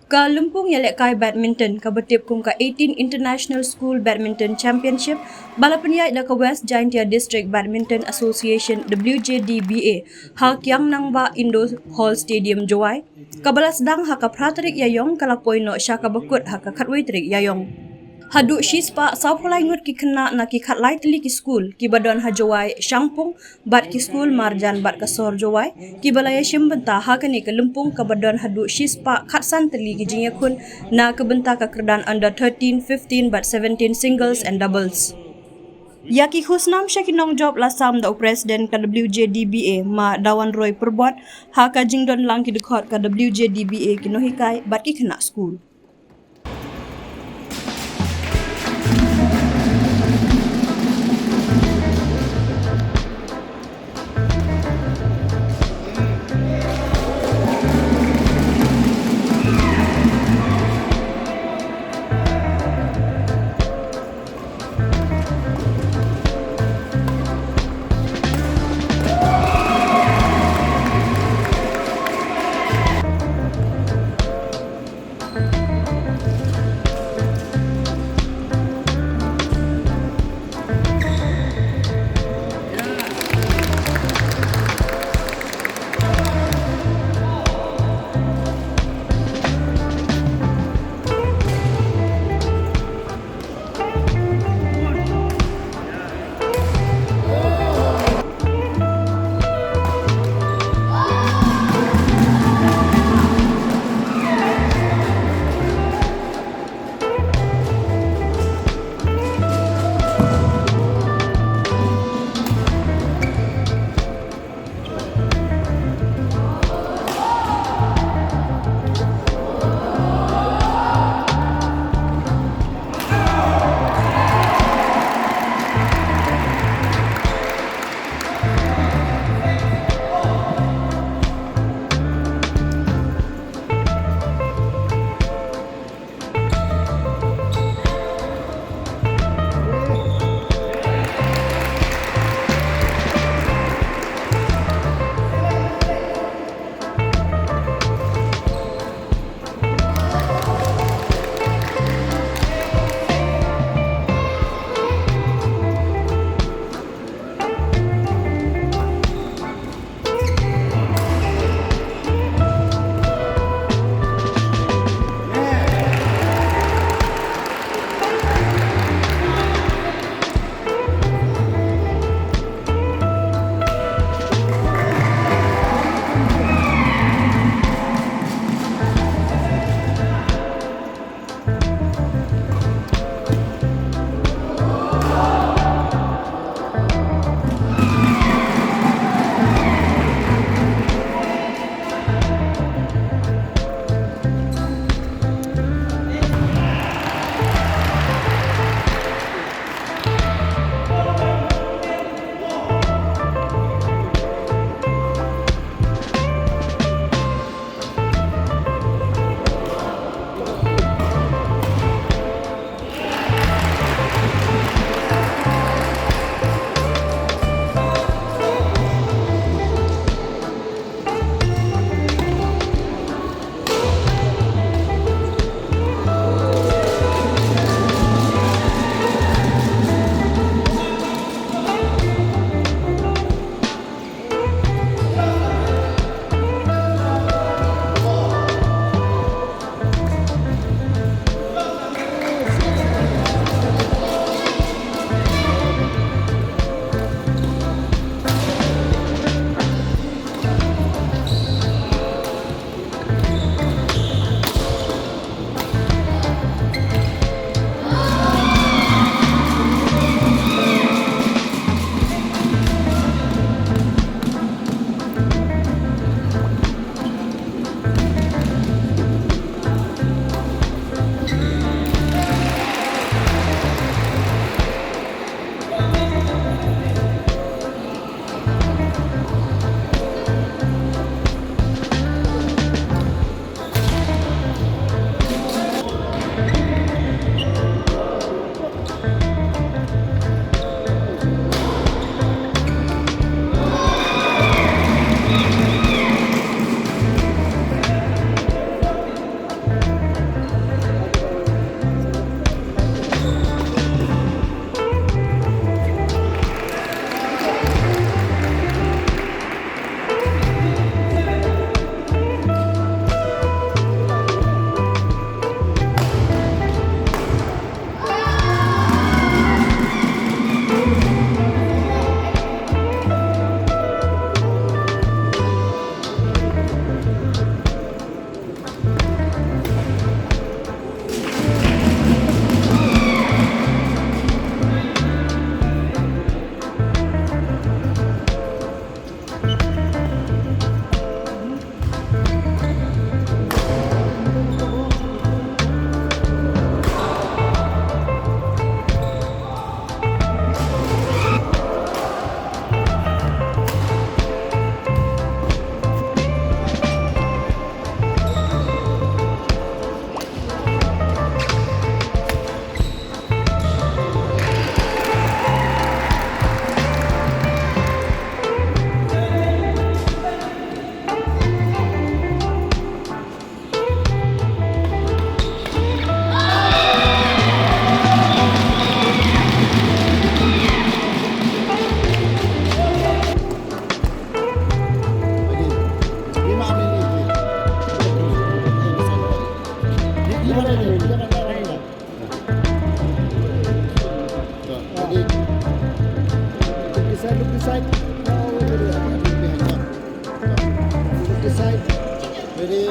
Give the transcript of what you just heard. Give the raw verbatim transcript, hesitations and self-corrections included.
Ka lympung ïalehkai badminton kaba tip kum ka eighteen International School Badminton Championship, ba la pynïaid da ka West Jaintia District Badminton Association, W J D B A, ha Kiang Nangbah Indoor Hall Stadium, Jowai, kaba la sdang ha ka phra tarik Ïaïong, ka la poi noh sha kaba kut ha ka khatwei tarik Ïaïong. Haduh shispah sawphew lai ngut ki khynnah na ki khatlai tylli ki skul kiba don ha Jowai, Shangpung, bad ki skul marjan bad ka sor Jowai, kiba la ïashim bynta ha kane ka lympung kaba don haduh shispah khatsan tylli ki jingïakhun na ka bynta ka kyrdan under thirteen, fifteen bad seventeen singles and doubles. Ïa ki khusnam sha ki nongjop la sam da u President ka W J D B A, Ma Dawanroi Pyrbot, ha ka jingdon lang ki dkhot ka W J D B A, ki nonghikai bad ki khynnah skul. Side. Ready?